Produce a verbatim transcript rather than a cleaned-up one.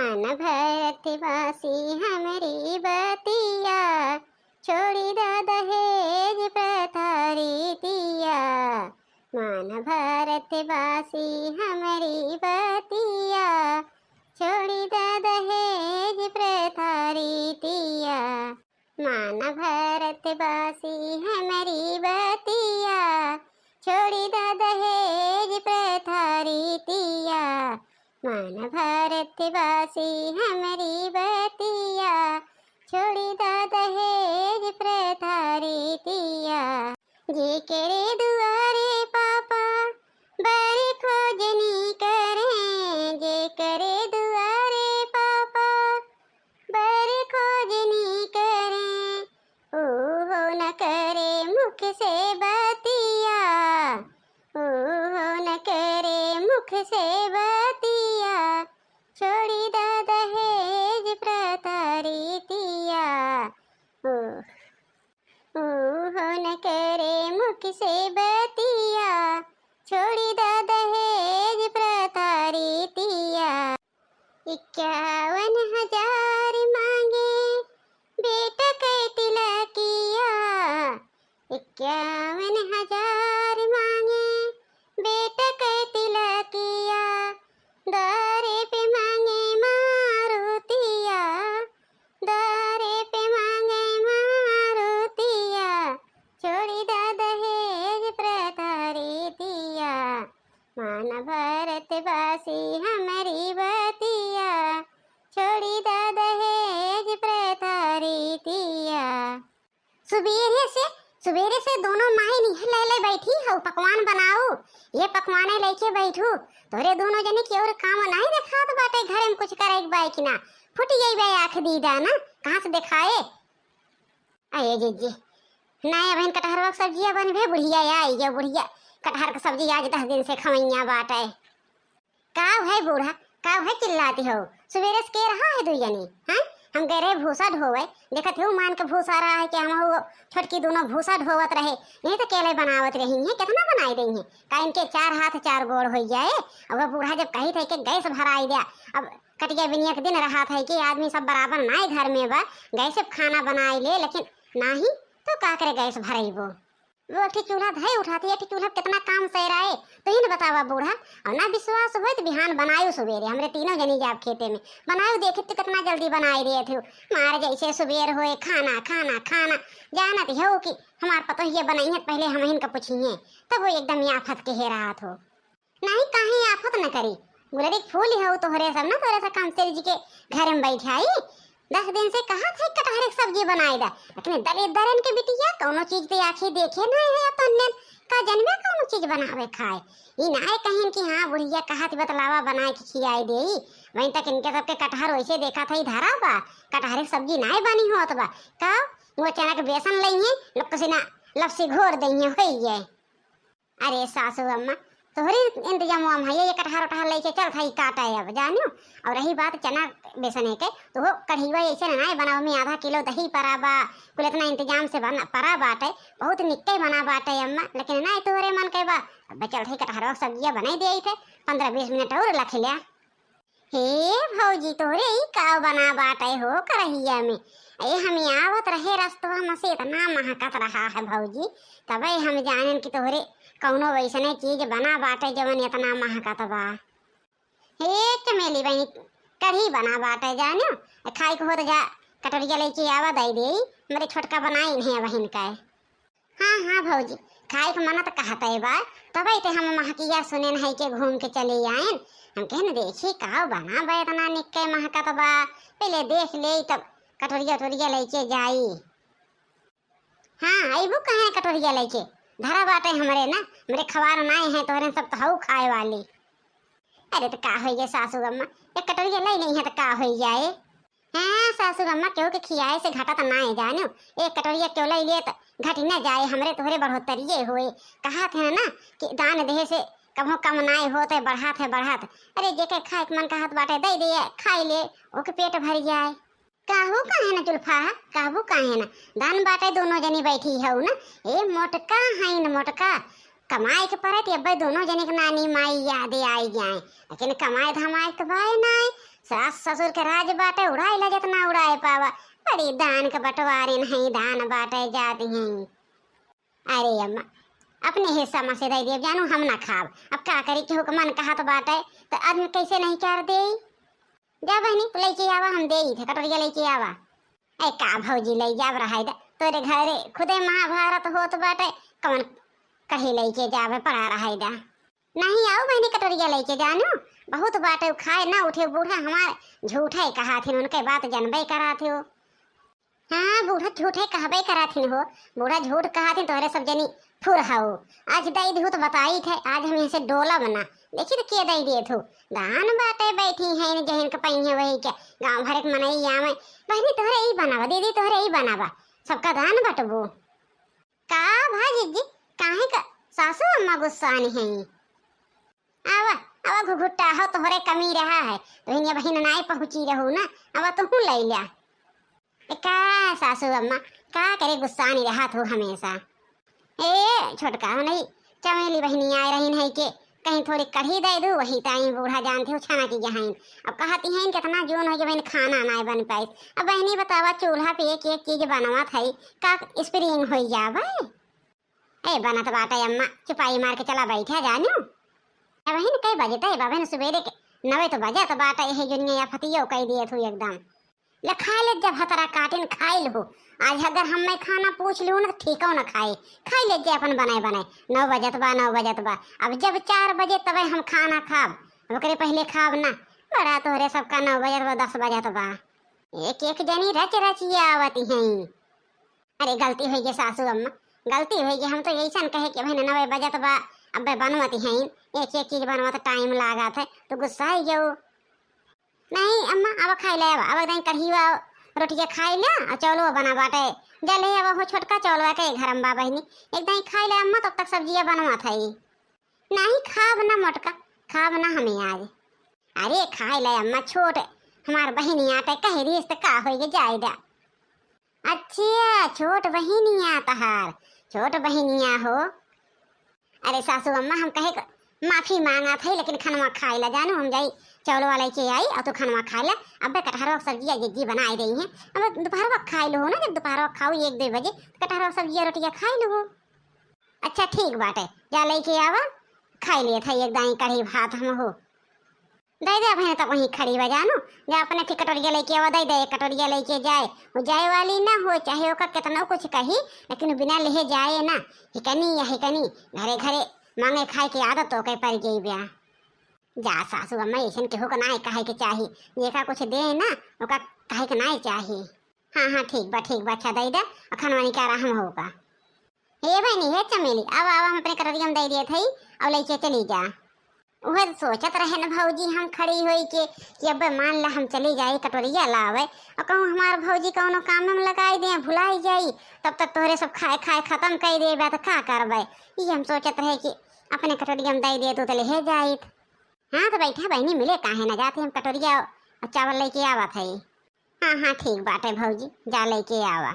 मान भारतवासी हमरी बतिया, छोड़ी द दहेज प्रथा रीतिया। मान भारतवासी हमरी बतिया, छोड़ी द दहेज प्रथा रीतिया। मान भारतवासी हमरी बतिया, छोड़ी द दहेज प्रथा रीतिया। मान भारतवासी हमरी बतिया, छोड़ी द दहेज प्रथा रीतिया। जेकरे दुआरे पापा बर खोजनी करें, जेकरे दुआरे पापा बर खोजनी करें, ऊहो न करे मुख से बतिया, ऊहो न करे मुख से बतिया। छोड़ी द दहेज प्रथा रीतिया। ऊ, ऊहो न करे मुख से बतिया, छोड़ी द दहेज प्रथा रीतिया। इक्यावन हजार मांगे बेटा के तिलकिया, इक्यावन हजार मांगे बेटा के तिलकिया। द्वारे पे मांगे मारुतिया, द्वारे पे मांगे मारुतिया। छोड़ी द दहेज प्रथा रीतिया। मान भारतवासी हमरी बतिया, छोड़ी द दहेज प्रथा रीतिया। सुबेरे से, सुबेरे से दोनों माई निहर ले ले बैठी हऊ, पकवान बनाऊ, ये पकवाने लेके बैठू। तोरे दोनों जने के और काम नाहीं देखात बाटे, घरे में कुछ करे के बाई कि ना? फुट गई बे आँख दीदा ना, कहाँ से देखाए? अये जीजी, नाहीं अबहिन कटहरवा के सब्जिया बनबे, बुढ़िया आई गया, बुढ़िया कटहर के सब्जी आज दस दिन से खवैया बाटे। का है बूढ़ा, का है चिल्लाती हो? सुबेरे से के रहा है दुई जनी, हैं? हम गए रहे भूसा ढोवे, देखत हो मान के भूसा रहा है कि हम वो छोटकी दोनों भूसा ढोवत रहे, यही तो केले बनावत रही हैं, कितना बनाई देई हैं? का इनके चार हाथ चार गोड़ हो जाए? अब वो बूढ़ा जब कही थे कि गैस भराई द्या, अब कटिया बिनिया के दिन रहा था कि आदमी सब बराबर नाई घर में बा, गैस पे खाना बनाई ले, लेकिन नाहीं तो का करे गैस भरइबो। वो एक ठे चूल्हा धई उठाती, एक ठे चूल्हा पे कितना काम सैराए, तो ही न बतावा बूढ़ा। और ना विश्वास होए तो बिहान बनायु सुबेरे, हमरे तीनों जनी जाब खेते में, बनायु देखी तो कितना जल्दी बनाई देत हो। मारे जैसे सुबेर होए खाना, खाना, खाना, जानत हो कि हमार पतोहिया बनइहैं, पहले हमहिन का पूछिहैं, तब वो एकदम आफत के हेरात हो। नाहीं, काहे आफत न करी। गुलरी के फूल हऊ तोहरे सब ना, तोहरे सब काम सिरज के घर में बैठाई। दस दिन से कहा थे कटहरे के सब्जी बनाई दा, लेकिन दलिद्दरन के बिटिया कौनो चीज ते आँखी देखे नाहीं है अपन ने। का जनबे कौनो चीज बनावे खाए। ई नाहीं कहिन कि हाँ बुढ़िया कहत बतलावा बनाए के खियाई देई। वहीं तक इनके सबके कटहर वैसे देखा था ई धरा बा, कटहरे के सब्जी नाहीं बनी होत बा। का वो चना के बेसन लइहैं, लोग कसी ना लपसी घोर दइहैं, होई गए। अरे सासू अम्मा, तोहरी इंतजाम हम है, ये कटहर उटहर लेके चल थाई काटे अब, जानियो। और रही बात चना बेसने के, तो वो कढ़ीवा ऐसे ना नाय बनाओ में आधा किलो दही परा बा, कुल इतना इंतजाम से बना, परा बाटे, बहुत निक्के बना बाटे अम्मा, लेकिन नाय तोहरे मन के बा, अब चल थाई कटहरवा के सब्जिया बनाई दे थे, पन्द्रह बीस मिनट और लख लिया। हे भौजी, तोहरे ई का बना बाटे हो करहिया में? ए, हम आवत रहे रस्तवा में से इतना महकत रहा है भौजी, तबे हम जानेन कि तोहरे कौनो वैसने चीज बना बाटे जवन इतना महकत बा। हे चमेली बहिनी, कढ़ी बना बाटे जानियो, ए, खाए के हो तो जा कटोरिया लेके आवा, दई देई, हमरे छोटका बनाइन है बहिन का। हाँ, हाँ भौजी, खाए के मन त कहते बा, तबे ते हम महकिया सुनेन है के घूम के चले आएन। हम कहन देखी का बना बा इतना निक्के महकत बा, पहले देख ले तब कटोरिया उटोरिया लेके जाई। हाँ, अइबू कहे कटोरिया लेके, धरा बाटे हमरे ना, हमरे खवार नाय है तोहरे सब तो हऊ खाए वाली। अरे त का होई गे सासू अम्मा, एक कटोरिया ले नहीं है त का होई जाए? हाँ सासू अम्मा, केहू के खियाए से घटा त ना है जानो, एक कटोरिया केहू ले लिए त घटी ना जाए, हमरे तोहरे बढ़ोतरिये होए। कहा थे ना कि दान देहे से कभो कम नाय होत है, बढ़ात है बढ़ात। अरे जेके खाए के मन कहत बाटे दे दे, खाई ले, ओके पेट भर जाए। कहू काहे ना जुल्फा, कहबू काहे ना, दान बाटे दोनों जनी बैठी हऊ ना। ए मोटका हईन मोटका, कमाए के परे त अब्बे दोनों जनी के नानी माई यादे आई जाए, लेकिन कमाए धमाए के बाय नाय। सास ससुर के राज बाटे, उड़ाए ला जितना उड़ाए पावा। बड़ी दान के बंटवारिन हैं, दान बाटे जात हैं। अरे अम्मा, अपने हिस्सा में से दे देब जानू, हम ना खाब। अब का करी, केहू के मन कहत बाटे, त आदमी कैसे नहीं कर देई? जा बहिनी, तू लइके आवा, हम देई थे, कटोरिया लइके आवा। ए का भौजी, लइ जाब, रहाई दा, तोरे घरे खुदे महाभारत होत बाटे, कौन कढ़ी लइके जाबे, पड़ा रहाई दा। नहीं आओ बहिनी, कटोरिया लइके जानू, बहुत बाटे खाए ना उठे बूढ़ा हमार, झूठे कहाथिन, उनके बात जनबे कराथिन। हाँ, बूढ़ा झूठे कहबे कराथिन हो, बूढ़ा झूठ कहाथिन, तोहरे सब जनी फुर हऊ। आज दई दिहू तो बताई थे, आज हम यहाँ से डोला बना। देखी तो के दई दिए थू, दान बाटे बैठी हैं, जहिन के पइहे वही के, गाँव भर के मनई आवे। बहिनी तोहरे ई बनावा, दीदी तोहरे ई बनावा, सबका दान बटबू। का भा जिज्जी, काहे का सासू अम्मा गुस्सानी हैं? आवा, आवा घुघुट्टा हो, तोहरे कमी रहा है, तोहिन ये बहिन नाई पहुँची रहू ना, आवा तुहू लइ ल्या। ए का सासू अम्मा, का करे गुस्सानी रहा थू हमेशा? ए छोटका हो नहीं, चमेली बहिनी आए रहीन है के कहीं थोड़ी कढ़ी दे दू, वही ताई बूढ़ा जानते हो छना की गहन। अब कहती हैं कितना जून हो गया बहन, खाना नाई बन पाई। अब बहनी बतावा, चूल्हा पे एक एक चीज बनवत है, का स्प्रिंग हो जावे? ए बनत बाटे अम्मा, चुपाई मार के चला बैठा जानू। अब बहन कई बजे तय बा बहन, सुबेरे के नवे तो बजत बाटे, यही दुनिया या फतियो कई दिए थू एकदम। ले खाए ले जब हतरा काटिन खाए लहू। आज अगर हम मैं खाना पूछ लूँ ना तो ठीकौ ना खाए। खाए ले जे अपन बनाए बनाए। नौ बजत बा, नौ बजत बा। अब जब चार बजे तबे हम खाना खाब। अब ओकरे पहले खाब ना। बड़ा तोहरे सबका नौ बजत बा, दस बजत बा। एक एक जनी रच रचिया आवती हैं। अरे गलती होइ गई सासू अम्मा, गलती होइ गई। हम तो यैसन कहे कि बहन नवे बजत बा, अबे बनवती हैं। एक एक चीज बनवत टाइम लागत है, तो गुस्सा ही गयो। नहीं अम्मा, अब खाई ले, अब, अब एक दाई कढ़ीवा रोटिया खाई ले, और चौलवा बना बाटे। जा ले अब हो छोटका चौलवा के घर में बा बहिनी, एक दाई खाई ले अम्मा, तब तक सब्जिया बनवत है। नहीं खाब ना मोटका, खाब ना हमें आज। अरे खाई ले अम्मा, छोट हमार बहिनी आटे, कहीं रिश्त का होई के जाए दा। अच्छा, छोट बहिनिया तहार, छोट बहिनिया हो। अरे सासू अम्मा, हम कहे क-, माफी मांगा थे, लेकिन खनवा खाए ला जानू, हम जाई चौलवा लेके आई और तू खनवा खाए ला। अबे कटहरवा के सब्जिया जिज्जी बनाए रही हैं, अब दोपहरवा खाए लो हो ना, जब दोपहरवा खाओ एक दो बजे, तो कटहरवा के सब्जिया रोटिया खाए लो हो। अच्छा ठीक बाटे, जा लेके आवा, खाए लिए थे एक दाई कढ़ी भात हम हो। दे दे, अबहिन तक वहीं खड़ी बा जानू। जा अपने ठे कटोरिया लेके आवा, दे दे, एक कटोरिया लेके जाए। वो जाए वाली ना हो, चाहे ओका कितना कुछ कही, लेकिन बिना लेहे जाए ना। हिकनी या हिकनी, घरे घरे मांगे खाए के आदत तो के पड़ गई बा। जा सासू अम्मा, ऐसन केहू को ना कहे के चाही, जेका कुछ दे ना, ओका कहे के ना चाही। हाँ हाँ ठीक बा, ठीक बा, अच्छा दे दे, अखन वानी का आराम होगा। हे बहिनी, हे चमेली, आवा, आवा, हम अपने कटोरिया में दे दिए थे और लेके चली जा। उहे सोचत रहे न भौजी हम खड़ी होई के कि अबे मान ला हम चली जाई कटोरिया लावे और कहूँ हमार भौजी कौनो काम में लगाई दे, भुलाई जाई, तब तक तोहरे सब खाए खाए खत्म कर देबे, तो का करबे? ये हम सोचत रहे कि अपने कटोरिया में दे दे तू तो ले जाइत। हाँ तो बैठा बहिनी, मिले काहे ना जाते हम कटोरिया और चावल लेके आवत है। हाँ हाँ ठीक बाटे भौजी, जा लेके आवा।